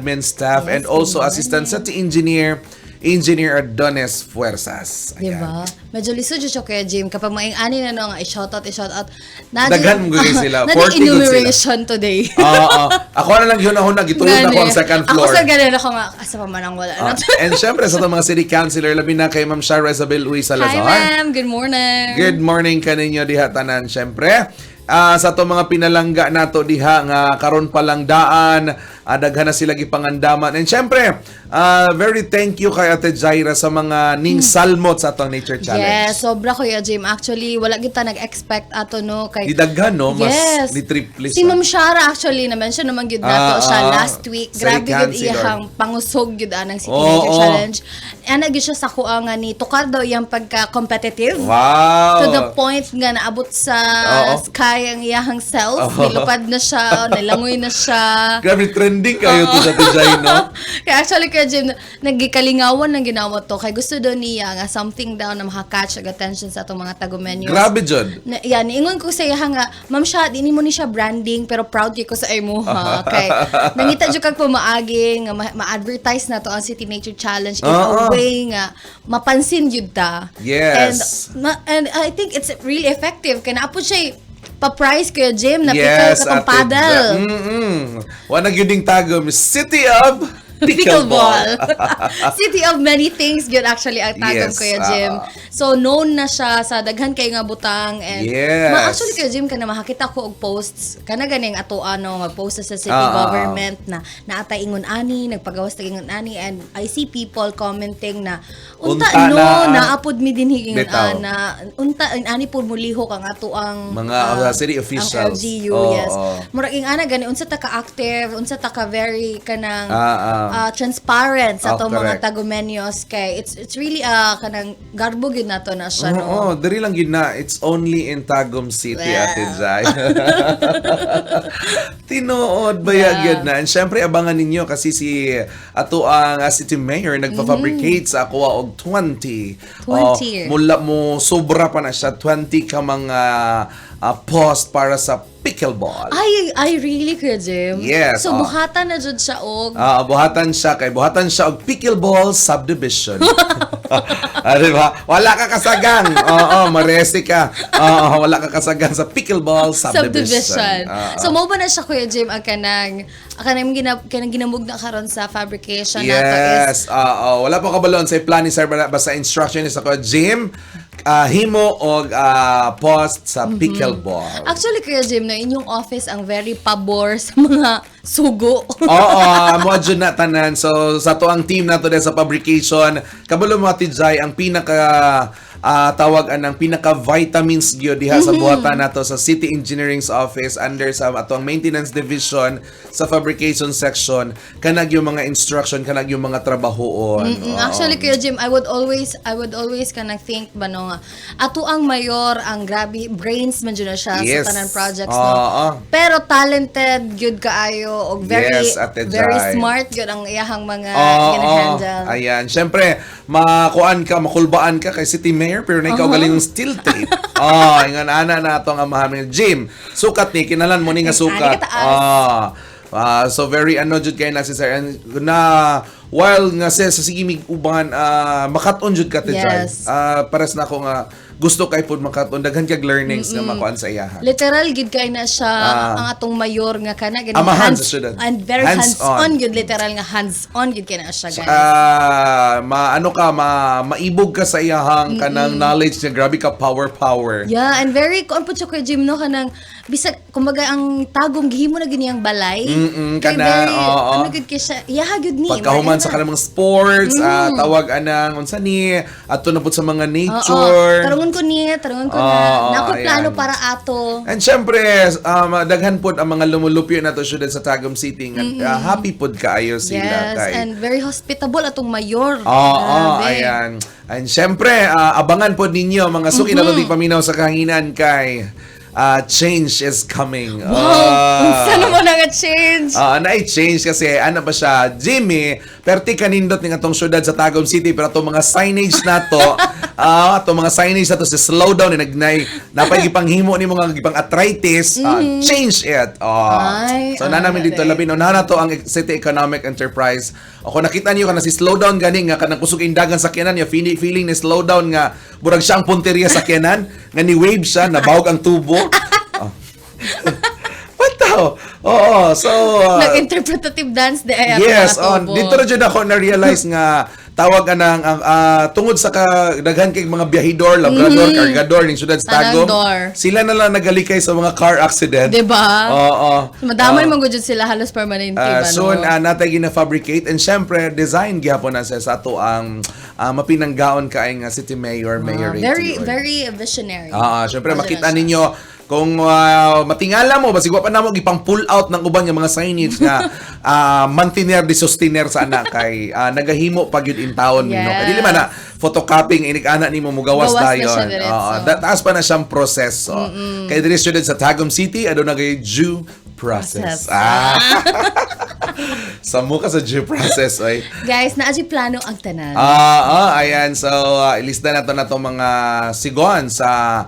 admin staff and Yes, also good Assistant City Engineer, Engineer Adonis Fuerzas. Ayan. Diba? Medyo lisod jud siya, Kuya Jim. Kapag maing ani na no, nga i-shoutout, i-shoutout. Daghan mo gyud sila. Na 40 gud sila. enumeration today. Oo. Ako na lang yun ako nagitulog na ako ang second floor. Ako sa ganun ako nga, asa pa man ang wala na. And syempre sa itong mga city councilor, labi na kay Ma'am Shara Isabel Uy Hi Salazar. ma'am, good morning. Good morning kaninyo diha tanan syempre. Sa atong mga pinalangga nato diha nga karon pa lang daan, daghan na sila gipangandaman. And syempre, very thank you kay Ate Jaira sa mga ning salmot sa atong nature challenge. Yes, sobra, Kuya Jim. Actually, wala kita nag-expect ato no kay Di daghan no, mas Yes. ni triple Si Ma'am Shara actually naman siya naman gyud nato siya last week. City Grabe gyud councilor. iyang pangusog gyud anang City Nature Challenge. Ana gyud siya sa kuha nga ni tukar daw iyang pagka-competitive. To the point nga naabot sa sky ang iyahang self. Nilupad na siya, nilangoy na siya. Grabe trending kayo to sa Ate Jai, no? Kaya actually, Kuya Jim, nagikalingawan ng ginawa to. Kay gusto daw niya nga something daw na makakatch ang attention sa atong mga tagumenyos. Grabe jud. Na, yan, ingon ko sa iya nga, "Ma'am siya, di mo ni siya branding, pero proud kay ko sa imo ha." Kay, nangita jud kag pamaagi nga ma-advertise na to ang City Nature Challenge in a way nga mapansin jud ta. And I think it's really effective. Kay naa pod siya pa-prize, Kuya Jim, na pickle katong Ate paddle. Jai. Wa na gyud ning Tagum, City of Pickleball. City of many things gyud actually ang Tagum, Kuya Jim. So known na siya sa daghan kay nga butang and ma actually, Kuya Jim, kana makakita ko og posts kana ganing ato ano magpost sa city government na naata ingon ani nagpagawas ta ingon ani and I see people commenting na unta, Unta no na. naapod mi dinhi ingon Bitaw. ana unta ani pud mulihok ang ato ang Mga, city officials. ang LGU, yes. Murag ing ana gani unsa ta ka active, unsa ta ka very kanang transparent sa atong mga Tagumenyos kay it's really kanang garbo gyud nato na siya no. Oo, diri lang gyud na. It's only in Tagum City, Ate Jai. Tinuod ba gyud na? And syempre, abangan ninyo kasi si ato ang city mayor nagpa-fabricate sa akoa og 20. 20. Oh, mula mo sobra pa na siya 20 ka mga post para sa pickleball. Ay, ay really, Kuya Jim? Yes, So oh. buhatan na jud siya og Buhatan siya kay buhatan siya og pickleball subdivision. Di ba? Wala ka kasagang. Oo, maresi ka. Oo, wala ka kasagang sa pickleball subdivision. Subdivision. So mo ba na siya, Kuya Jim, ang kanang ginamugna karon sa fabrication nato is Yes, oo. Wala pa kabalon sa plan ni Sir Bala, basta instruction ni sa ko Jim, himo og post sa pickleball. Actually, Kuya Jim, na inyong office ang very pabor sa mga sugo. Oo, mo jud na tanan. So sa to ang team nato din sa fabrication, kabalo mo, Ate Jai, ang pinaka tawag anang pinaka vitamins gyud diha sa buhatan nato sa City Engineering's office under sa atong maintenance division sa fabrication section kanag yung mga instruction, kanag yung mga trabahoon. Actually, Kuya Jim, I would always kanang think ba no nga ato ang mayor ang grabe brains man jud na siya sa tanan projects no. Pero talented gyud kaayo og very Yes, Ate very Jai. Smart gyud ang iyahang mga gina-handle. Ayan. Siyempre, makuan ka, makulbaan ka kay city mayor, pero na ikaw galing ng steel tape. Oh, ingan ana na atong amahan. Jim, sukat ni, kinalan mo ni nga Ani sukat. kataas. Ah, so very ano jud kay na si sir and na while nga sa sige mig uban makat-on jud ka te Jai. Pares na ako nga gusto kay pud makat-on daghan kag learnings nga makuan sa iyaha. Literal gid kay na siya ang atong mayor nga kana gani Amahan hands, sa syudad. And very Hands-on. hands-on gyud, literal nga hands-on gyud kay na siya, guys. Ma ano ka ma maibog ka sa iyahang kanang knowledge niya, grabe ka power power. Yeah, and very kuan po siya, Kuya Jim, no, kanang bisag kumbaga ang Tagum gihimo na gini ang balay. Kay Kana, very, oo. ano gyud kay siya, iyaha gyud ni. Pagkahuman sa kanang mga sports, tawag anang unsa ni adto na pud sa mga nature. Tarungon ko niya, tarungon ko na. Naa koy plano para ato. And syempre, daghan pod ang mga lumulupyo na to syudad sa Tagum City nga happy pod kaayo sila Yes, kay. and very hospitable atong mayor. Oo, Grabe. ayan. And syempre, abangan pod ninyo mga suki na paminaw sa kahanginan kay Change is coming. Wow! Ah. Unsa naman nga change? Ah, na-change kasi ano ba siya, Jimmy, perti kanindot ni atong syudad sa Tagum City, pero atong mga signage nato, atong mga signage nato sa slow down ni nagnay napay gipanghimo ni mga gipang arthritis, change it. Ah. Ay, So na namin dito ay. labi no na to ang City Economic Enterprise. O kung nakita niyo kana si slow down gani nga kanang kusog indagan sa sakyanan niya, feeling ni slow down nga murag siya ang punteriya sa sakyanan nga ni wave siya, nabawg ang tubo. Oh. What the? Oo, so Nag-interpretative dance di ay ato yes, mga on tubo. dito ra jud ako na realize nga tawag anang ang tungod sa ka, daghan kay mga biyahidor, labrador, kargador ning syudad sa Tanang Tagum. door. Sila na lang nagalikay sa mga car accident. Diba? Oo. Madamay man gud jud sila halos permanente ba, no? Soon natay gina-fabricate and syempre design gihapon na sa ato ang mapinanggaon kay nga City Mayor, Mayor Ray Very Tioy. very visionary. Syempre Medyo makita na siya. ninyo kung matingala mo basig wa pa namo gipang pull out ng uban nga mga signage nga mantiner di sustainer sa anak kay nagahimo pa gyud in taon no. Kay dili man na photocopying inig ana nimo mugawas Gawas na dayon. siya diretso. Taas pa na siyang proseso. Kay diri syudad sa Tagum City aduna kay due process. Process. Ah. Sa muka sa due process oy. Guys, naa jud plano ang tanan. Ayan. So, ilista na to mga sigon sa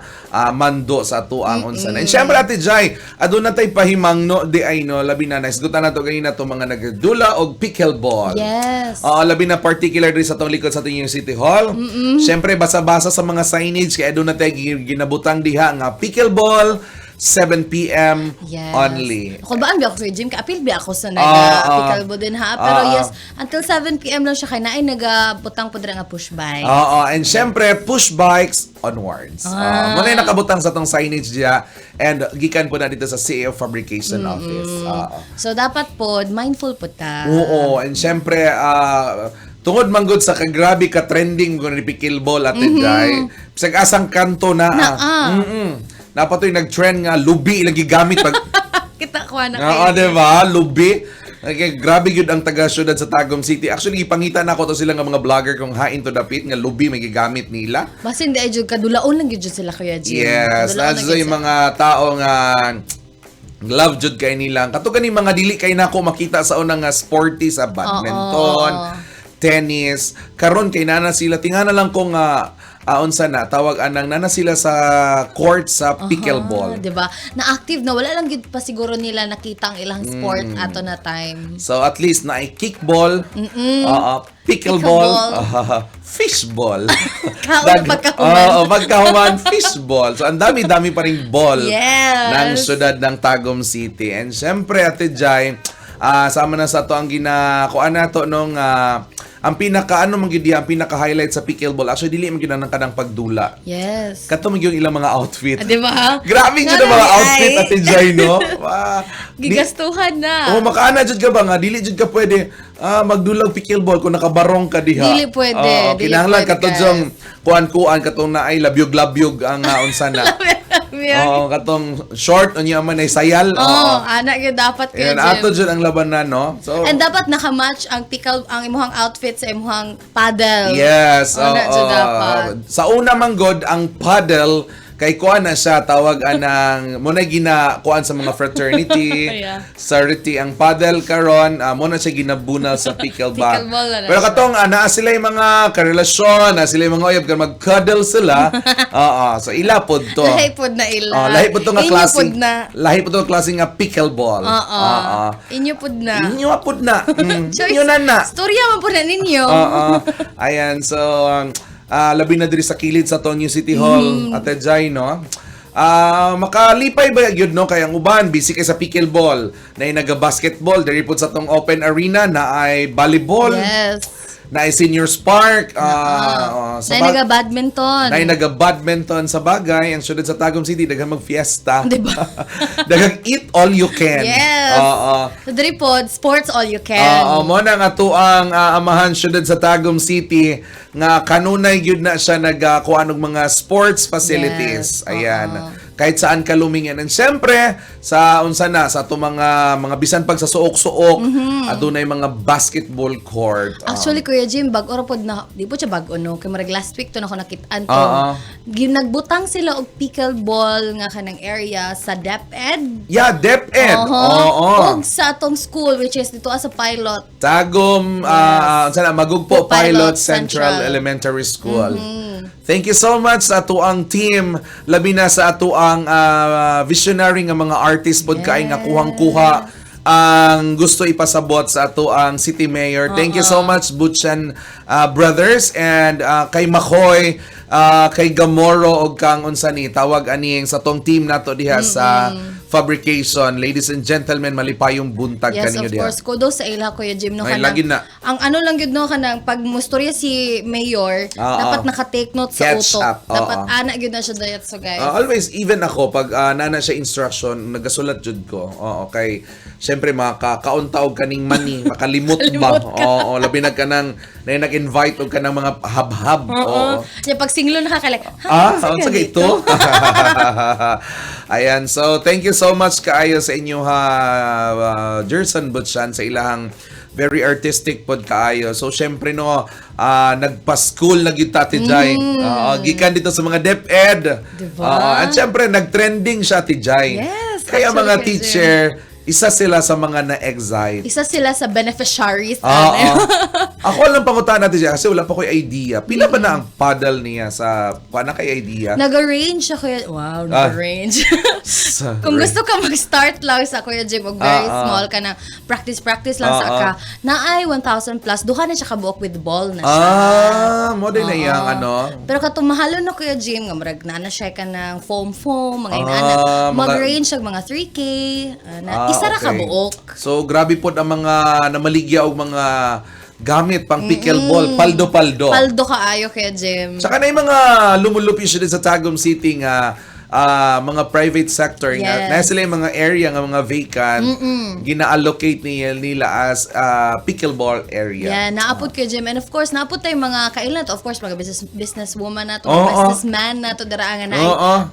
mando sa tuang unsa na. And syempre, Ate Jai, aduna tay pahimangno di ay no, labi na naisgutan na to ganina to mga nagdula og pickleball. Yes. Oo, labi na particular diri sa tong likod sa atong City Hall. Syempre, basa-basa sa mga signage kay aduna tay ginabutang diha nga pickleball 7 p.m. Only. Ako ba, ako sa gym? Ka-apil ba ako sa naga pickleball din ha? Pero yes, until 7 p.m. lang siya kay naay nagabutang po dira nga push bike. Oo, and syempre, push bikes onwards. Muna yung nakabutang sa tong signage diya and gikan po na dito sa CAO Fabrication Office. Oo. So dapat po mindful po ta. Oo, and syempre, tungod manggod sa kagrabe ka trending kung ni pickleball, Ate Jai, bisag asang kanto na. Naa. Napatoy nag-trend nga lubi lagi gamit pag Kita ko na Oo, kayo. di ba? Lubi. Okay, grabe gyud ang taga syudad sa Tagum City. Actually, gipangita na ako to sila nga mga vlogger kung hain to dapit nga lubi may gigamit nila. Basin di ay jud kadulaon lang gyud sila, Kuya Jim. Yes, Kadulaon lang nasa gyud yung sila. mga tao nga love jud kay nila. Kato gani mga dili kay nako makita sa unang nga sporty sa badminton, tennis. Karon kay nana sila tingana lang ko nga unsa na tawag anang nana sila sa court sa pickleball. Ah, 'di ba? Na active na wala lang gyud pa siguro nila nakita ang ilang sport ato na time. So at least na kickball, pickleball, Pickleball. fishball. Kaon pagkahuman. Oo, pagkahuman, fishball. So ang dami-dami pa ring ball ng syudad ng Tagum City. And syempre, Ate Jai, sama na sa to ang ginakuan na to nung ang pinaka ano man gyud diha, ang pinaka highlight sa pickleball. Actually dili man gyud ang kanang pagdula. Kato man gyud yung ilang mga outfit. Ah, di ba? Grabe gyud ang mga outfit, Ate Jai, no? Gigastuhan na. Oh, makaana jud ka ba nga dili jud ka pwede magdulag pickleball kung nakabarong ka diha. Dili pwede, Oo, dili kinahanglan pwede, kato guys. jong kuan-kuan katong naay labyog-labyog ang unsa na. Oo, katong short unya man ay sayal. Oh, ana gyud dapat kayo, Ayan, ato Jim. jud ang labanan, no? So, And dapat naka-match ang pickle ang imuhang outfit sa imuhang paddle. Yes, Ana oo. jud dapat. Sa una man god ang paddle kay kuan na siya tawag anang mo na gina kuan sa mga fraternity, sorority ang paddle karon mo na siya ginabunal sa pickleball. Pickleball na na Pero siya. katong naa sila yung mga karelasyon, naa sila yung mga uyab kan mag-cuddle sila. Oo, so ila pod to. Lahi pod na ila. Oh, lahi pod to nga Inyo klase. pod na. Lahi pod to nga klase nga pickleball. Oo. Oo. Inyo pod na. Inyo pod na. Choice. Inyo na na. Storya man po na ninyo. Oo. Ayan, so labi na diri sa kilid sa Tonyo City Hall, Ate Jai, no? Makalipay ba gyud no kay ang uban busy kay sa pickleball, na naga-basketball diri pud sa tong open arena na ay volleyball, na ay seniors park, oh, sa Na naga-badminton. na naga-badminton sa bagay ang syudad sa Tagum City daghang magfiesta. Diba? Daghang eat all you can. Yes. Oo. So, diri pod, sports all you can. Oo, mo na nga tuang amahan syudad sa Tagum City nga kanunay gyud na siya nagkuan og mga sports facilities. Yes, Ayan. oo. Kahit saan ka lumingin. And syempre, sa unsa na sa ato mga bisan pag sa suok-suok, adunay mga basketball court. Actually, Kuya Jim, bag-o ra pod na, di po siya bag-o, no? Kay murag last week to na ako nakit-an to. Nagbutang sila og pickleball nga kanang area sa DepEd. Yeah, DepEd. Oo. Og sa atong school, which is dito sa Pilot. Tagum, unsa na, Magugpo Pilot Pilot Central Central. Elementary School. Thank you so much sa atuang team, labi na sa atuang visionary nga mga artist pod kay nga kuhang-kuha ang gusto ipasabot sa atuang city mayor. Thank you so much, Butchan Brothers, and kay Makoy, kay Gamoro og kang unsa ni tawag aning sa tong team nato diha sa fabrication. Ladies and gentlemen, malipayong buntag Yes, kaninyo of diha. course. Kudos sa ila, Kuya Jim. No, Ay, kanang- lagi na. Ang ano lang yun, no, kanang pag mustorya si Mayor, dapat naka-take note sa Catch utok. up, oo. Dapat ana gyud na siya dayat. So, guys. Always, even ako, pag nana siya instruction, nagasulat jud ko. Oo, kay, syempre, makakaunta og kaning money, makalimot ba? Kalimot ka. Oo, labi na ka nang, na nag-invite og kanang mga habhab. Oo. Oo. Nya pag singlo na ka, like, ha, Ah, unsa kay ito? Ayan, so thank you so much kaayo sa inyo ha, Jerson Butchan, sa ilahang very artistic pod kaayo. So syempre no, nagpa-school na gyud ta, Ate Jai. Oo, gikan dito sa mga DepEd. Diba? Oo, at syempre nag-trending siya, Ate Jai. Yes, kaya actually, mga Kuya Jim. teacher, isa sila sa mga na-excite. Isa sila sa beneficiaries. Oo. Ano. Ako lang pangutan natin siya kasi wala pa ko'y idea. Pila ba na ang paddle niya sa kuan na kay idea? Nag-arrange siya, Kuya. Wow, nag-arrange. Kung gusto ka mag-start lang sa Kuya Jim, og very small ka na, practice-practice lang sa ka, naay 1,000 plus, duha na siya kabuok with ball na siya. Ah, mo din na iyang ano. Pero katong mahalo na, Kuya Jim, nga murag naa na siya ka ng foam-foam, mga inana, mag-range siya mga 3K, na, isa ra ka buok. So grabe pod ang mga namaligya og mga gamit pang pickleball, paldo-paldo. Paldo kaayo, Kuya Jim. Saka na yung mga lumulupi siya din sa Tagum City nga mga private sector nga na sila yung mga area nga mga vacant, gina-allocate nila as pickleball area. Yeah, naapot kay Jim. And of course, naapot tayo mga kailan to. Of course, mga businesswoman na to, businessman na to, dara nga na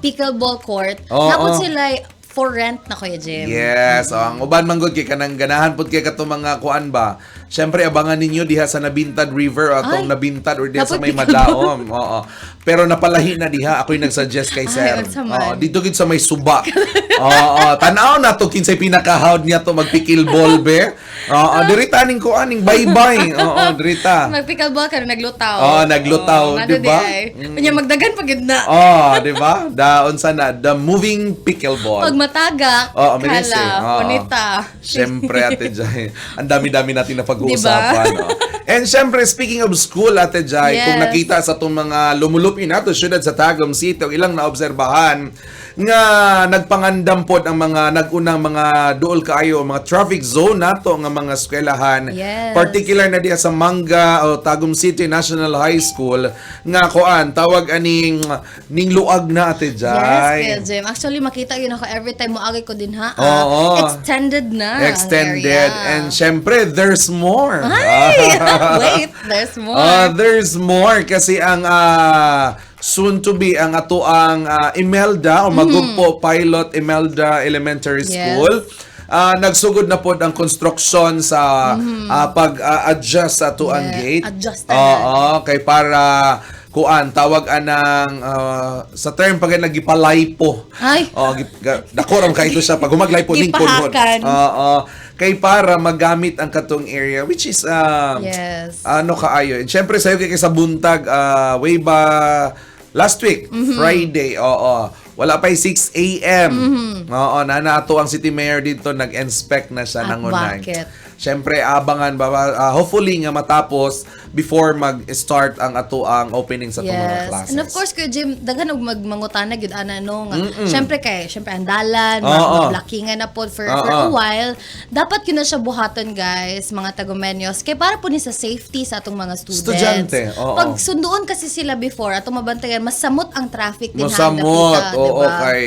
pickleball court. Naapot sila for rent na, Kuya Jim. Yes, oh, ang uban man gud kay kanang ganahan pud kay katong mga kuan ba. Syempre abangan ninyo diha sa Nabintad River o atong Ay, Nabintad or diha sa napoy may pickleball. Madaom. Oo. Pero napalahi na diha, ako'y nagsuggest kay Ay, sir. unsa man. Oo, dito gid sa may suba. Oo, tan-aw na to kinsay pinakahawd niya to magpickleball be. Oo, dirita ning kuan ning bye-bye. Oo, dirita. Mag-pickleball ka na naglutaw. Oo, naglutaw, Oo, di ba? ano di ay. Unya magdagan pag gid na. Oh, di ba? Da unsa na the moving pickleball. Pag mataga, Oo, minis kala, eh. Oo. bonita. Siyempre, Ate Jai. Ang dami-dami natin na pag-uusapan. Diba? No? And siyempre, speaking of school, Ate Jai, kung nakita sa itong mga lumulupin nato, syudad sa Tagum City, ang ilang naobserbahan, nga nagpangandam pod ang mga nagunang mga duol kaayo, mga traffic zone nato nga mga eskwelahan. Particular na diya sa Manga o Tagum City National High School nga kuan tawag aning ning luag na, Ate Yes, Jai. Kuya Jim. Actually, makita yun ako every time mo agay ko din ha. Extended na ang Extended. area. And syempre, there's more. Ay! Wait, there's more. There's more kasi ang soon to be ang atoang Imelda o Magugpo Pilot Imelda Elementary School. Nagsugod na pod ang construction sa pag-adjust sa atuang gate. Adjust na. Oo, kay para kuan tawag anang sa term pag nagipalaypo. Ay. Oh, dako ra kay ito siya pag humaglaypo ning kunhon. Gipahakan. Oo. Kay para magamit ang katong area which is ano kaayo. And syempre sayo kay sa buntag way ba last week, Friday, oo. Wala pa 6 a.m. Oo, nanato ang city mayor dito, nag-inspect na siya At nangunay. bakit? Syempre abangan ba hopefully nga matapos before mag-start ang ato ang opening sa atong mga classes. And of course, Kuya Jim, daghan og magmangutana gyud ana no nga. Syempre kay, syempre ang dalan, ma-blockingan na pod for a while. Dapat yun na siya buhaton, guys, mga Tagumenyos. Kay para po ni sa safety sa atong mga students. Estudyante, oo. Pag sunduon kasi sila before atong mabantayan, mas samot ang traffic din Masamot. ha, Oo, diba? kay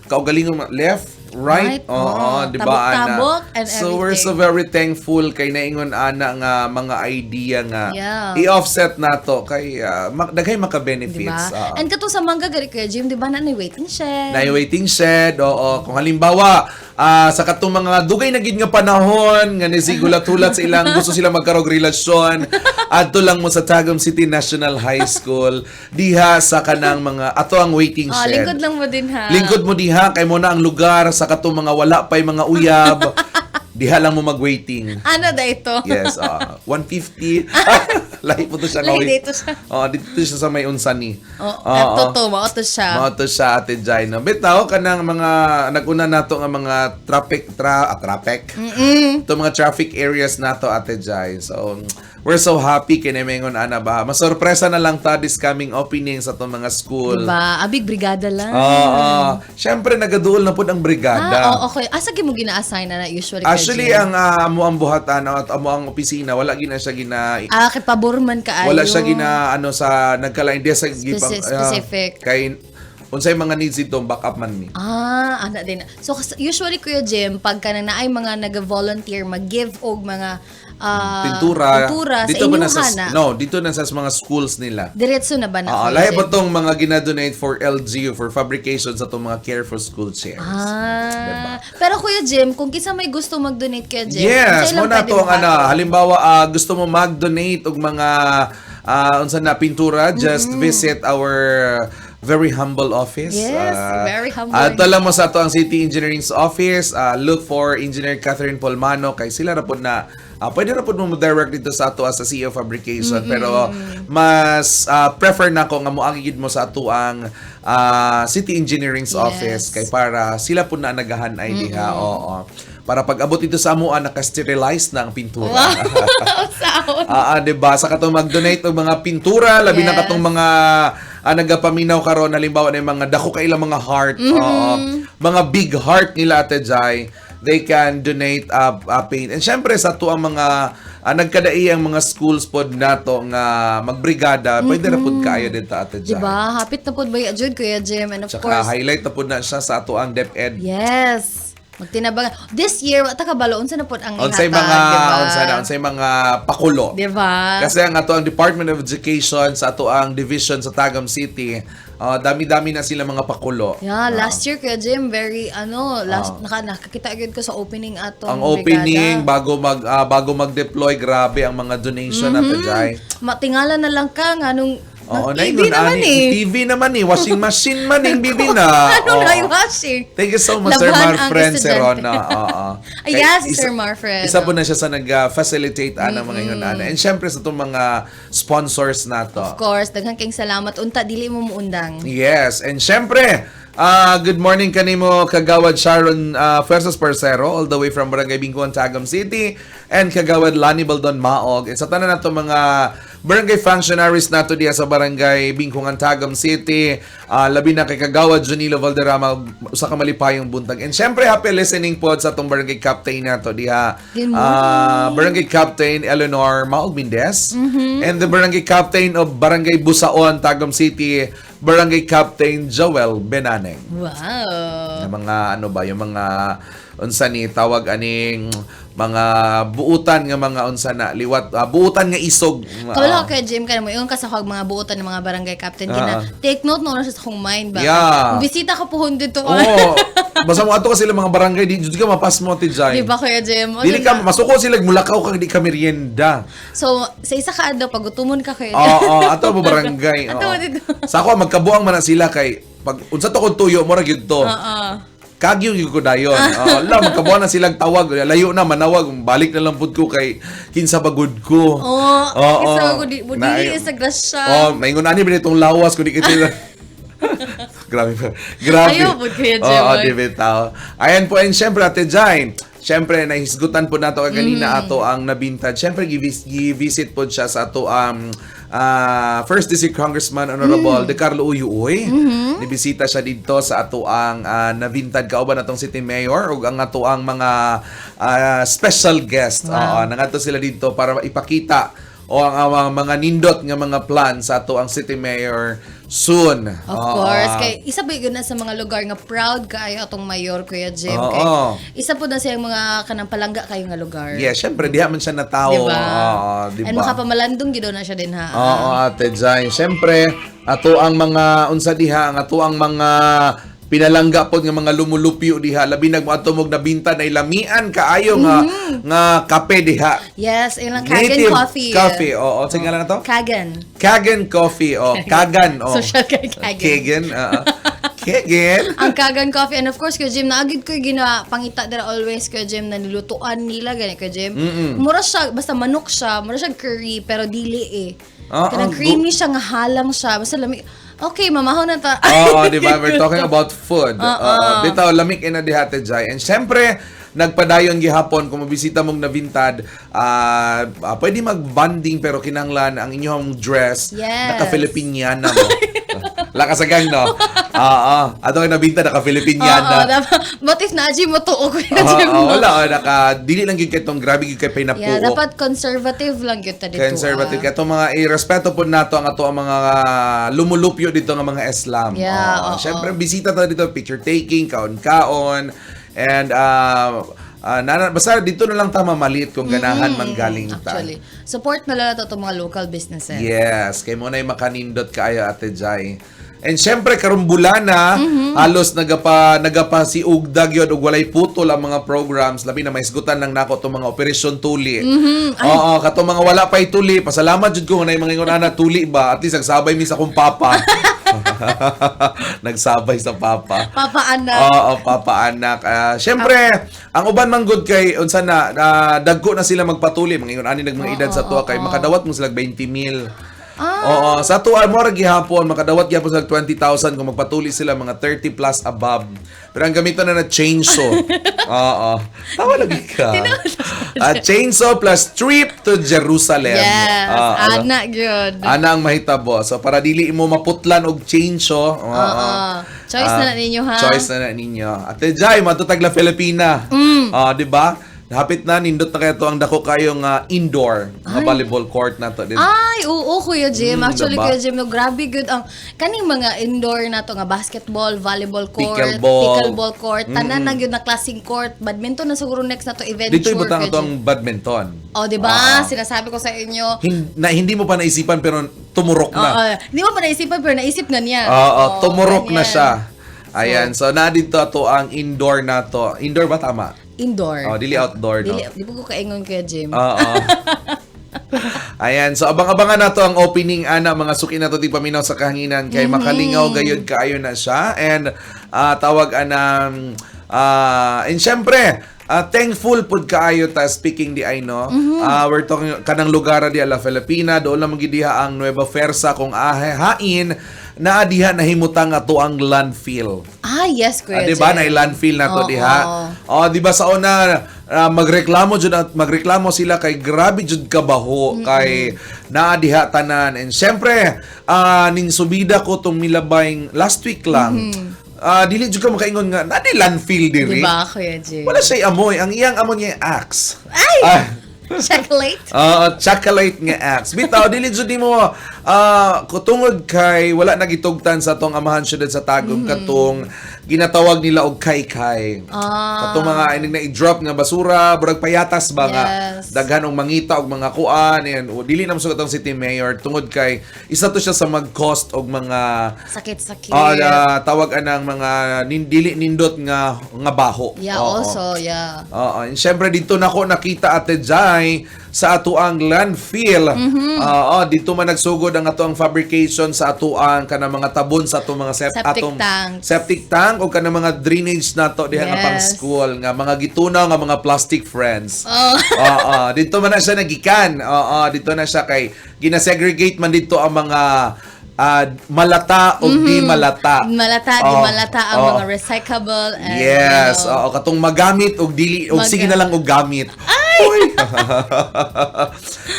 kaugalingon left, Right? Right. Oo, Oo. di ba, ana? Tabok-tabok and So we're so everything. Very thankful kay naingon ana nga mga idea nga i-offset nato kay daghay maka-benefits. Diba? Oo. And kato sa mangga gari, Kuya Jim, di ba na na waiting shed? Na waiting shed, oo. Kung halimbawa, sa katong mga dugay na gid nga panahon nga nisigulat-hulat sa ilang gusto sila magkarog relasyon, adto lang mo sa Tagum City National High School diha sa kanang mga ato ang waiting Ah, shed. lingkod lang mo din ha. Lingkod mo diha kay mo na ang lugar sa katong mga wala pa'y mga uyab. Diha lang mo mag-waiting. Ano da ito? Yes, 150. Lahi po to siya. Lahi nga dito siya. Oo, dito siya sa may unsani. Oh, Oo. eto to, mao to siya. Mao to siya, Ate Jai. No? Bitaw, kanang mga, naguna nato nga mga traffic, traffic? Ito mga traffic areas nato, Ate Jai. So, we're so happy kini mengon ana ba. Masorpresa na lang ta this coming opening sa itong mga school. Diba? Abig brigada lang. Oo. Siyempre, nagaduol na po ang brigada. Ah, oo, okay. Asa gyud mo gina-assign na usually, Kuya Actually, Jim? ang amo ang buhatan at amo ang opisina, wala gina siya gina Ah, kay pabor man kaayo. Wala siya gina ano sa nagkalain di sa Specific. Kay unsay mga needs dito, backup man ni. Ah, ana din. So usually, Kuya Jim, pagka na naay mga nag-volunteer mag-give og mga Pintura. pintura sa Dito ba na inyong sa na? No, dito na sa mga schools nila. Diretso na ba na, Ah, Kuya lahi Jim? pa tong mga ginadonate for LGU for fabrication sa tong mga care for school chairs. Ah. Diba? Pero Kuya Jim, kung kinsa may gusto mag-donate, Kuya Jim, Yes, unsay lang mo na pwede to ang ano, mohatag? Halimbawa, gusto mo mag-donate og mga unsa na pintura, just visit our very humble office. Yes, very humble. Ato lang mo sa ato ang City Engineering's office. Look for Engineer Catherine Polmano kay sila ra pod na pwede ra pod mo direct dito sa ato sa CEO Fabrication, pero mas prefer nako nga moagi gid mo sa ato ang City Engineering's office kay para sila po na nagahan ay diha. Oo. Para pag abot dito sa amuan, naka-sterilize na ang pintura. Wow. Saon. Ah, 'di ba? Sa katong mag-donate og mga pintura, labi na katong mga nagapaminaw karon, halimbawa na yung mga dako kay ilang mga heart, oo, mga big heart nila, Ate Jai, they can donate paint. And syempre sa ato ang mga nagkadai ang mga schools pod nato nga magbrigada, pwede ra pod kaayo dito, Ate Jai. Diba? Hapit na pod ba jud, Kuya Jim? And of Tsaka course, highlight na pod na siya sa ato ang DepEd. Yes. Magtinabangan. This year, wa ta kabalo unsa na pod ang Unsay ihatag, mga diba? Unsa na unsay mga pakulo. Diba? Kasi ang ato ang Department of Education sa ato ang division sa Tagum City, dami-dami na sila mga pakulo. Yeah, last year, Kuya Jim, very ano, last nakakita agad ko sa opening atong Ang opening brigada. bago mag-deploy, grabe ang mga donation mm Ate Jai. Matingala na lang ka nga nung Oo, ng TV naingon naman ani, eh. TV naman eh, washing machine man eh, bibi na. Ano Oo. na yung washing? Thank you so much, Sir Laban ang Marfred estudyante. Serona. Oo. Ay, Kay yeah, si Sir Marfred. Isa po na siya sa nag-facilitate ana mga ingon ana. And syempre sa itong mga sponsors nato. Of course, daghang kayong salamat. Unta dili mo muundang. Yes, and syempre, good morning kanimo Kagawad Sharon Fuerzas Parcero all the way from Barangay Bingkuan, Tagum City, and Kagawad Lani Baldon Maog. And sa tanan nato mga barangay functionaries nato diya sa Barangay Bingkungan, Tagum City, labi na kay Kagawad Junilo Valderrama, usa ka malipayong buntag. And syempre, happy listening pod sa atong barangay captain nato diha. Good morning. Barangay Captain Eleanor Maog Mendez and the Barangay Captain of Barangay Busaon, Tagum City, Barangay Captain Joel Benaneng. Yung mga ano ba, yung mga unsa ni tawag aning mga buutan nga mga unsa na liwat buutan nga isog. Kabalo ka kay Jim kay mo ingon ka sa kag mga buotan ng mga barangay captain kina. Take note no na siya sa akong mind ba. Yeah. Kung bisita ka pohon dito. Oo. Basta mo ato kasi sila mga barangay di jud ka mapasmo ti Jai. Di ba, Kuya Jim? O, Dili yun ka na. masuko sila mulakaw kag di ka merienda. So, sa isa ka adlaw pagutumon ka, Kuya Jim. Oo, ato mo barangay. Ato Oo. mo dito. Sa ako magkabuang man na sila kay pag unsa to kung tuyo mo ra gyud to. Oo. Kagyo gyud ko dayon. Oo, la magkabuang na silang tawag. Layo na manawag, balik na lang pud ko kay kinsa bagud ko. Oo. Oo. Kinsa bagud dili sa grasya. Oh, maingon ani ba itong lawas kung di kita. Grabe pa. Grabe. Ayaw po, Kuya Jim. Oo, di bitaw. Ayan po, and syempre, Ate Jai, syempre, nahisgutan po nato kaganina ato ang nabintad. Syempre, gi-visit po siya sa ato ang First District Congressman Honorable De Carlo Uy Uy. Nibisita siya dito sa ato ang nabintad kauban atong City Mayor ug ang ato ang mga special guest. Oo, nangadto sila dito para ipakita o ang mga nindot nga mga plan sa ato ang city mayor soon. Of course, kay isa ba yun na sa mga lugar nga proud kaayo atong mayor, Kuya Jim? Kay isa po na siyang mga kanang palangga kayo nga lugar. Yeah, syempre diha man siya natawo. Diba? Oo, diba? And makapamalandong gid na siya din ha. Oo, Ate Jai. Syempre, ato ang mga unsa diha, ang ato ang mga pinalangga pod nga mga lumulupyo diha, labi nag moadto mog nabinta na ilamian kaayo nga nga kape diha. Yes, ilang Kagan Native Coffee. Coffee. Oo, sige nga lang na to? Kagan. Kagan Coffee, oh, Kagan, oh. Social kay Kagan. Kagan, oo. Kagan. Ang Kagan Coffee. And of course, Kuya Jim, naagid ko yung ginapangita dira always, Kuya Jim, na nilutuan nila, gani, Kuya Jim. Mura siya, basta manok siya, mura siya curry, pero dili eh. Kanang creamy siya, nga halang siya. Basta lami. Okay, mamahaw na ta. Oo, di ba? We're talking about food. Oo. Bitaw, lamig ina diha, Ate Jai. And syempre, nagpadayon gihapon kung mabisita mong nabintad, pwede mag-bonding pero kinanglan ang inyong dress naka-Filipiniana mo. Lakas sa gang, no? Oo. Ato kay nabintad, naka-Filipiniana. Oo, dapat. What if na mo tuo, Kuya Oo, Jim, no? wala, oh, naka, dili lang gyud kay tong grabe gyud kay pinapuo. Yeah, dapat conservative lang gyud ta dito. Conservative. Kaya itong mga irespeto po nato ang ato ang mga lumulupyo dito nga mga Islam. Yeah, Oo. oo. Syempre, bisita ta dito, picture taking, kaon-kaon, and basta dito na lang ta mamalit kung ganahan man galing ta. Actually, support na lang nato itong mga local businesses. Yes, kay mo na makanindot kaayo, Ate Jai. And syempre karong bulana, halos nagapa si ugdag yun og walay putol ang mga programs, labi na mahisgutan lang nako tong mga operasyon tuli. Oo, katong mga wala pay tuli, pasalamat jud ko nga nay mga ingon ana tuli ba, at least nagsabay mi sa akong papa. Nagsabay sa papa. Papa anak. Oo, papa anak. Syempre, ang uban man gud kay unsa na dagko na sila magpatuli, mga ingon ani nag mga edad sa tuwa kay makadawat mo sila 20 mil. Oo, sa tuwa mo ra gihapon makadawat gihapon sila 20,000 kung magpatuli sila mga 30 plus above. Pero ang gamiton na na chainsaw. Oo. Tawa lagi ka. Chainsaw plus trip to Jerusalem. Yes, Oo. anak gyud. Ana ang mahitabo. So para dili mo maputlan og chainsaw. Oo. Oo. Choice na na ninyo, ha? Choice na na ninyo. Ate Jai, matutag la Filipina. Ah, di ba? Hapit na nindot na kaya to ang dako kayong indoor nga volleyball court na to. Di Ay, oo, Kuya Jim. Actually, diba? Kuya Jim, no, grabe good ang kaning mga indoor na to nga basketball, volleyball court, Pickleball. pickleball court, tanan na gyud na klaseng court, badminton na siguro next na to eventure. Dito ibutang Kuya to ang Jim. badminton. Oh, di ba? Sinasabi ko sa inyo. Na, hindi mo pa naisipan pero tumurok na. Oo, hindi mo pa naisipan pero naisip na niya. Oo, Oo, tumurok na ganyan. siya. Ayan, so na dito to ang indoor na to. Indoor ba tama? Indoor. Oh, dili outdoor, no? Dili, di ba ko kaingon, Kuya Jim? Oo. Ayan, so abang-abangan nato ang opening ana, mga suki nato di paminaw sa kahanginan kay makalingaw gayud kaayo na siya and tawag anang and syempre thankful pud kaayo ta, speaking di ay no. We're talking kanang lugar di ala Filipina doon lang magidiha ang Nueva Fersa kung hain naa diha nahimutang ato ang landfill. Ah, yes, Kuya Di ba Jim. na landfill na to Oo. diha? Oh, di ba sa una magreklamo jud at magreklamo sila kay grabe jud kabaho kay naa diha tanan. And syempre, ning subida ko tong milabay last week lang. Dili jud ka makaingon nga naa di landfill diri. Di ba, Kuya Jim? Wala siya amoy. Ang iyang amoy niya Axe. Ay! Ah. Chocolate? Oo, chocolate nga Axe. Bitaw, dili jud nimo kutungod kay wala nagitugtan sa atong amahan syudad sa Tagum katong ginatawag nila og kay-kay. Katong mga inig na i-drop nga basura, burag payatas ba nga daghan og mangita og mga kuan and o, dili na mosugot ang city mayor tungod kay isa to siya sa mag-cost og mga Sakit-sakit. Tawag anang mga dili nindot nga nga baho. Yeah, Oo. also, yeah. Oo. And syempre dito na ko nakita, Ate Jai, sa atuang landfill. Oo, dito man nagsugod ang atuang fabrication sa atuang kanang mga tabon sa atong mga Septic atong tanks. septic tank o kanang mga drainage nato diha nga pang school nga mga gitunaw nga mga plastic friends. Oh. Oo, dito man na siya nagikan. Oo, dito na siya kay gina-segregate man dito ang mga malata o di malata. Malata, di Oo, malata ang oo. mga recyclable and Yes, you know, oo, katong magamit og dili og sige na lang og gamit. Uy!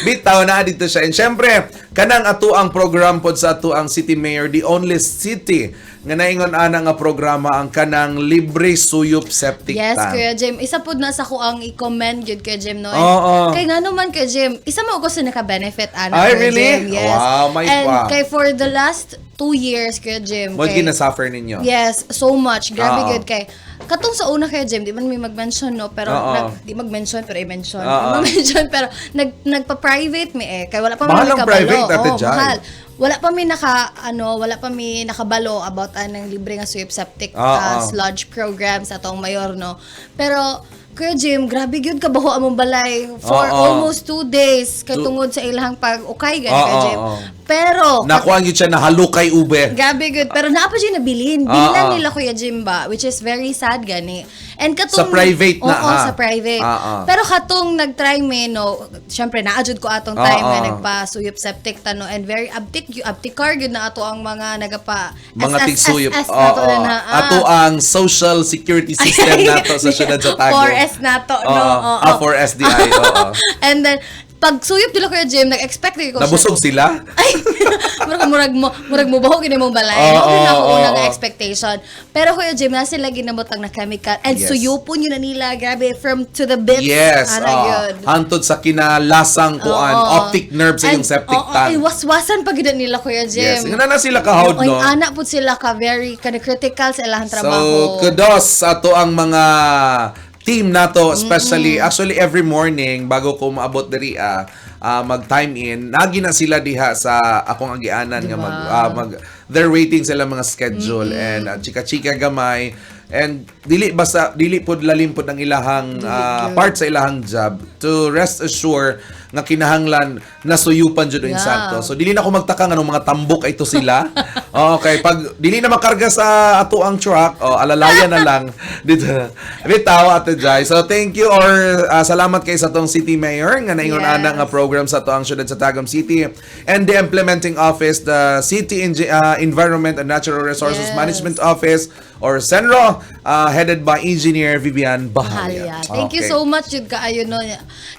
Bitaw na dito siya. And syempre, kanang ato ang program pod sa ato ang City Mayor, the only city nga naingon ana nga programa, ang kanang libre suyop septic Yes, tank. Kuya Jim. Isa pud na sa ko ang i-commend gyud, Kuya Jim, no? And kay ngano man, Kuya Jim, isa mo ko sa naka-benefit ana, Ay, Kuya really? Jim. Yes. Wow, may And pa. kay for the last 2 years, Kuya Jim, Mo gina-suffer ninyo. Yes, so much. Grabe good kay katong sa una, Kuya Jim, di man may mag-mention, no, pero di mag-mention pero i-mention. Di mag-mention pero nagpa-private mi eh kay wala pa Mahal mi ang nakabalo. private, Ate Oo, Jai. mahal. Wala pa mi nakabalo about anang libre nga sweep septic sludge program sa atong mayor, no. Pero Kuya Jim, grabe gyud kabaho among balay for almost 2 days kay tungod sa ilahang pag-ukay gani, Kuya Jim. Pero Nakuha gyud siya na halukay ube. Grabe good. Pero naa pa siya nabilin. Bilan nila, Kuya Jim, ba? Which is very sad gani. And katong Sa private na, Oo, ha? sa private. Pero katong nag-try me, no, syempre naadjud ko atong time nga nagpa-suyop septic tano and very abtik abtikar gyud na ato ang mga nagapa Mga SSSS tigsuyop. nato na na. Ah. Ato ang social security system nato sa syudad sa Tagum. 4S nato, no? Oo. Ah, 4SDI, oo. And then, pag suyop nila, Kuya Jim, nag-expect ko Nabusog sila? Ay, murag mo baho gini mong balay. Mao gyud na ako una nga expectation. Pero Kuya Jim, na sila ginabutang na chemical and suyupon yun na nila, grabe, from to the bits. Yes. Ana gyud. Hantod sa kinalasang kuan, optic nerve sa iyong And, septic tank. Ay, waswasan pa gyud na nila, Kuya Jim. Yes. Nga na sila kahawd, Oy, no? ana pud sila ka very kana critical sa ilahang trabaho. So, kudos sa ato ang mga team nato, especially actually every morning bago ko maabot diri mag time in, nagi na sila diha sa akong agianan nga Diba? mag they're waiting sila mga schedule and chika-chika gamay and dili basta dili pod lalim pod ang ilahang part sa ilahang job to rest assure nga kinahanglan nasuyupan jud yeah. Insakto. So dili na ko magtaka nga mga tambok ay to sila. Okay, pag dili na makarga sa ato ang truck, oh, alalaya na lang dito. Bitaw, Ate Jai. So thank you or salamat kay sa atong city mayor nga naingon ana nga program sa ato ang syudad sa Tagum City and the implementing office, the City Environment and Natural Resources Management Office or CENRO, headed by Engineer Vivian Bahalia. Bahalia. Thank you so much jud kaayo, no.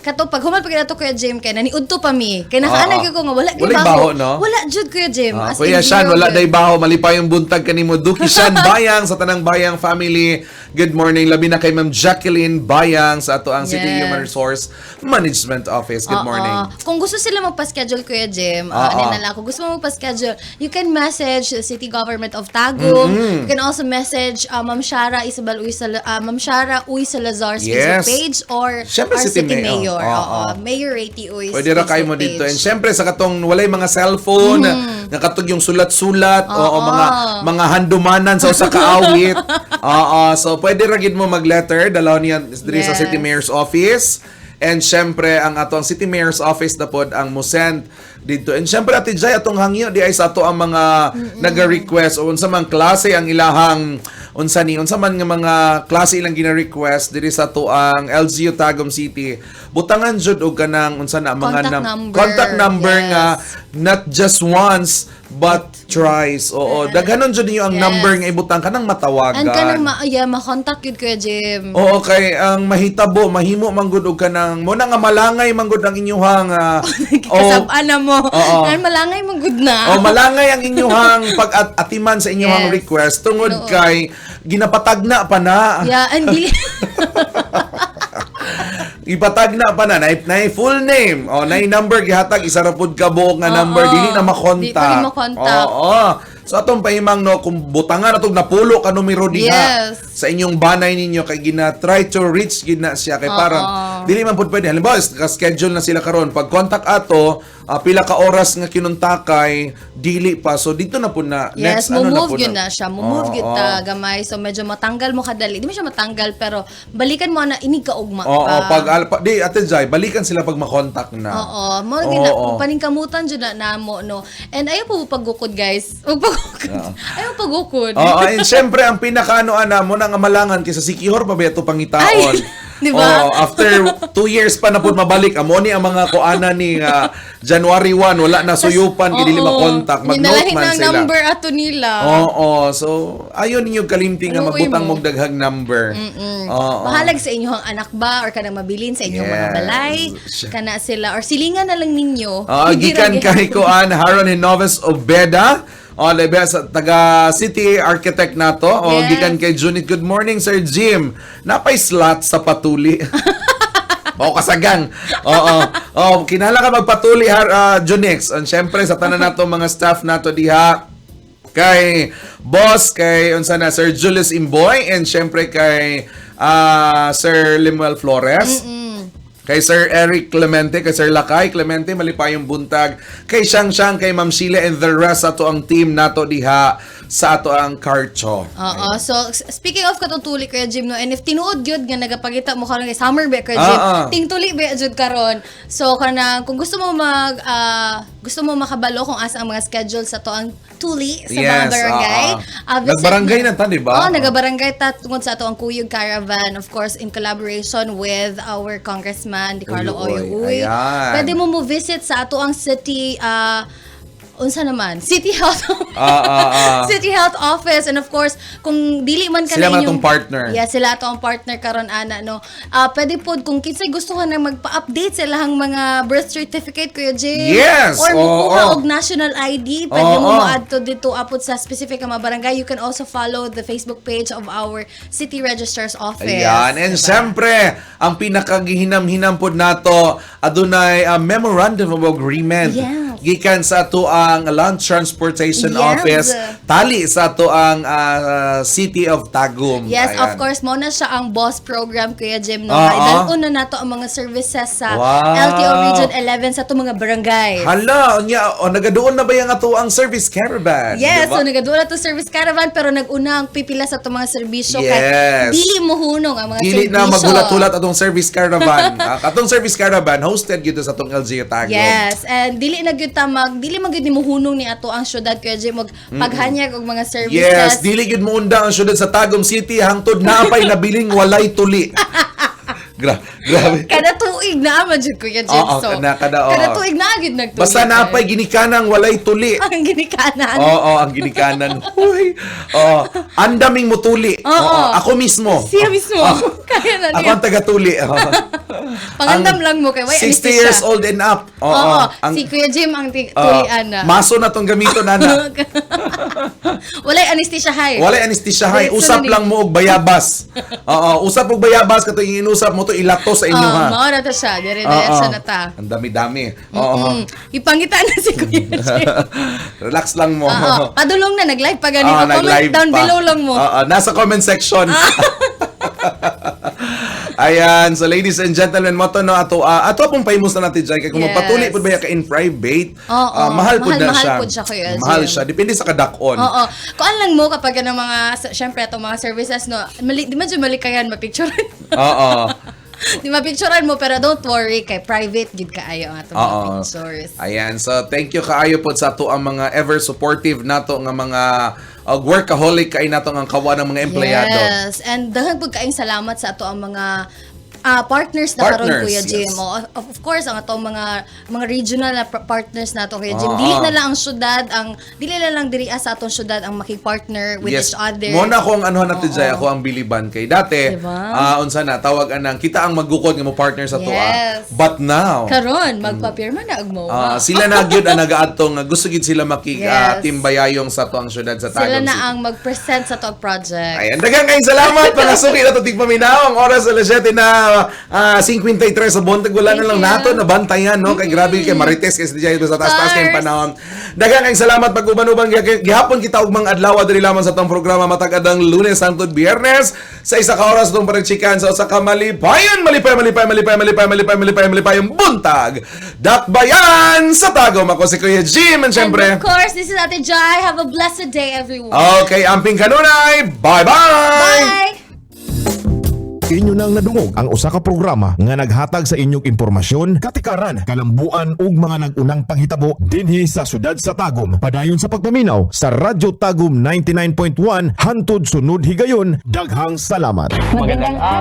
Kato pag human pa kinato, Kuya Jim, kay naniudto pa mi. Kay nakaanag ko nga wala gyud Walay baho, no? Wala jud, Kuya Jim. As Kuya in, Shan, zero wala jud. day baho. Malipayong buntag kanimo. Duki Shan Bayang sa tanang Bayang family. Good morning. Labi na kay Ma'am Jacqueline Bayang sa ato ang City Human Resource Management Office. Good morning. Kung gusto sila magpa-schedule, Kuya Jim, ano na lang, kung gusto mo magpa-schedule, you can message the City Government of Tagum. You can also message Ma'am Shara Isabel Uy Ma'am Shara Uy Salazar's Facebook page or Siyempre, our City City Mayor. Mayor. Oo. Mayor Rati Uy's Pwede ra kayo mo Facebook dito. And page. syempre sa katong walay mga cellphone, nga katong yung sulat-sulat o mga handumanan sa usa ka awit. Oo, so pwede ra gid mo mag-letter dalaw niya diri sa City Mayor's Office. And syempre ang atong City Mayor's Office na pod ang mo-send dito. And syempre, Ate Jai, atong hangyo di ay sa ato ang mga naga-request o unsa man klase ang ilahang unsa ni unsa man nga mga klase ilang gina-request diri sa ato ang LGU Tagum City. Butangan jud og kanang unsa na mga Contact number. Contact number nga not just once but thrice. Oo, daghanon jud ninyo ang number nga ibutang kanang matawagan. And kanang yeah, ma-contact yun, Kuya Jim. Oo, kay ang mahitabo, mahimo man gud og kanang mo na nga malangay man gud ang inyuhang Kasab-an na mo. Oo. Nga malangay mo gud na. O malangay ang inyuhang pag-atiman sa inyuhang request tungod kay ginapatagna pa na. Yeah, and dili Ipatagna pa na na full name o na number gihatag, isa ra pud ka buok nga number, dili na makontak. Di pa rin makontak. Oo. So atong pahimang, no, kung butangan atong napulo ka numero diha sa inyong banay ninyo kay gina try to reach gid na siya kay parang dili man pud pwede. Halimbawa, ka-schedule na sila karon, pag contact ato, pila ka oras nga kinontakay dili pa. So dito na pud na Yes, next ano na mo-move pud yun na siya. Mo-move yun ta gamay. So medyo matanggal mo kadali. Di mo siya matanggal pero balikan mo na inig ka ugma Oo, pa. pag di, Ate Jai, balikan sila pag makontak na. Oo, mo gina paningkamutan jud na namo, no. And ayaw po paggukod, guys. Huwag pagukod. Ayaw pagukod. Oo, and syempre ang pinakaano ana mo na nga malangan kaysa Sikihor pa ba ito pangitaon. Ay! Di ba? Oh, after 2 years pa na pud mabalik. Amo ni ang mga kuana ni January 1, wala na suyupan, kay dili makontak, mag-note Ninalahin man ang sila. Number ato nila. Oo, so ayon ninyo kalimti nga Ano, magbutang uy mo? mong daghang number. Oo. Bahalag sa inyong anak ba or kanang mabilin sa inyong mga balay, kana sila or silingan na lang ninyo. Oo, Hindi gikan ra kay kuan Haron Hinoves Obeda. O, lebe sa taga City Architect nato. O, gikan kay Junit. Good morning, Sir Jim. Napay slot sa patuli. O, kasagang. Oo. O, kinahanglan ka magpatuli, har, Junix. And syempre, sa tanan nato mga staff nato diha, kay boss, kay unsa na, Sir Julius Imboy, and syempre kay Sir Limuel Flores. Kay Sir Eric Clemente, kay Sir Lakay Clemente, malipayong buntag. Kay Shang Shang, kay Ma'am Sheila, and the rest ato ang team nato diha sa ato ang Karcho. Oo. So, speaking of katong tuli, Kuya Jim, no, and if tinuod gyud nga nagapakita mo karon kay summer ba, Kuya Jim, tingtuli ba jud karon. So, kana kung gusto mo makabalo kung asa ang mga schedule sa to ang tuli sa mga barangay, visit Nagbarangay na ta, di ba? Oo, nagabarangay ta tungod sa ato ang Kuyog Caravan, of course, in collaboration with our Congressman Di Carlo Oyo Oyo Uy. Uy. Ayan. Pwede mo mo visit sa ato ang city unsa naman? City Health City Health Office, and of course kung dili man ka Sila na man inyong atong partner. Yeah, sila ato ang partner karon ana, no. Pwede pod kung kinsay gusto ka na magpa-update sa ilahang mga birth certificate, Kuya Jay. Or mukuha og national ID, pwede mo mo-add to dito apod sa specific nga mga barangay. You can also follow the Facebook page of our City Registrar's Office. Ayan. And Diba? siyempre, ang pinakagihinam-hinam pod nato, adunay memorandum of agreement. Gikan sa ato ang Land Transportation Office, tali sa ato ang City of Tagum. Yes, Ayan. of course, mo na siya ang boss program, Kuya Jim, no. Idalon na nato ang mga services sa LTO Region 11 sa atong mga barangay. Hala, unya, o, nagaduon na ba yung ato ang service caravan? Yes, Diba? So nagaduol na to service caravan pero nag-una ang pipila sa atong mga serbisyo kay dili mo hunong ang mga Dili na serbisyo. maghulat-hulat atong service caravan. Atong service caravan hosted gyud sa atong LGU Tagum. Yes, and dili na gyud ta mag dili man gyud nimo hunong ni ato ang syudad, Kuya Jim, og paghanyag og mga services. Yes, dili gyud mounda ang syudad sa Tagum City hangtod naapay nabiling walay tuli. Grabe. Kada tuig na man jud, Kuya Jim. Oo, So, kada, oo. kada tuig na gyud nagtuli. Basta naapay ginikanang walay tuli. Ang ginikanan. Oo, ang ginikanan. Huy. Oo, ang daming mutuli. Oo. Ako mismo. Siya mismo. Kaya na Ako niya. ang tagatuli. Oo. Pangandam Ang lang mo kay way 60 anesthesia. years old and up. Oo. Oo, Ang, si Kuya Jim ang tulian na. Maso na tong gamiton, ana. Walay anesthesia hay. Walay anesthesia hay. Diretso Usap na ni. lang mo og bayabas. Oo, usap og bayabas kato inusap mo to ilato sa inyo Oo, ha. mao na ta siya. Dire-diretso na ta. Ang dami-dami. Oo. Ipangita na si Kuya Jim. Relax lang mo. Oo. Padulong na, nag-live pa gani. Oo, Comment nag-live down pa. below lang mo. Oo, nasa comment section. Ayan, so ladies and gentlemen, mo to no ato ato pong pahimus na natin dyan kay kung magpatuli pud ba ka in private, Oo, mahal pud mahal- na mahal siya. pud siya, Kuya Mahal Jim. siya, depende sa kadakon. Oo. Kuan lang mo kapag ano mga, syempre atong mga services, no, mali, di man dyan malikayan mapicturean. Di mapicturean mo, pero don't worry, kay private gid kaayo ang atong mga pictures. Ayan, so thank you kaayo pod sa ato ang mga ever supportive nato nga mga workaholic kay nato ang kawa ng mga empleyado. Yes, and daghan pud kaayong salamat sa ato ang mga partners na karon, Partners, Kuya Jim. yes. Oo, of course ang atong mga regional na partners nato, Kuya Jim. Dili na lang ang syudad ang dili na lang diri sa atong syudad ang makig-partner with each other. Mo na akong ano natin Jay, ako ang biliban kay dati. Diba? Unsa na tawag anang kita ang magukod nga mo partner sa tuwa. But now, Karon magpapirma na og mo. Sila na gyud ang nagaadto nga gusto gyud sila makig team bayayong sa tuang syudad sa Tagum Sila na City. ang mag-present sa atong project. Ayan, daghang kayong salamat mga suki na tig paminaw. Ang oras alas 7 na 53 sa buntag. Wala na Thank lang you. nato nabantayan, no? Kay grabe kay Marites kay DJ sa taas-taas kay Stars. panahon. Daghang kayong salamat pag-uban-uban gihapon kita og mga adlaw diri lamang sa atong programa matag adang Lunes hangtod Biyernes sa isa ka oras atong paragchikan sa usa ka malipayon malipay malipay malipay malipay malipay malipay malipay buntag. Dakbayan sa Tagum. Ako si Kuya Jim and syempre And of course, this is Ate Jai. Have a blessed day, everyone. Okay, amping kanunay. Bye-bye. Bye! Inyo nang nadungog ang usa ka programa nga naghatag sa inyong impormasyon, katikaran, kalambuan ug mga nag-unang panghitabo dinhi sa syudad sa Tagum. Padayon sa pagpaminaw sa Radyo Tagum 99.1 hantod sunod higayon. Daghang salamat. Magandang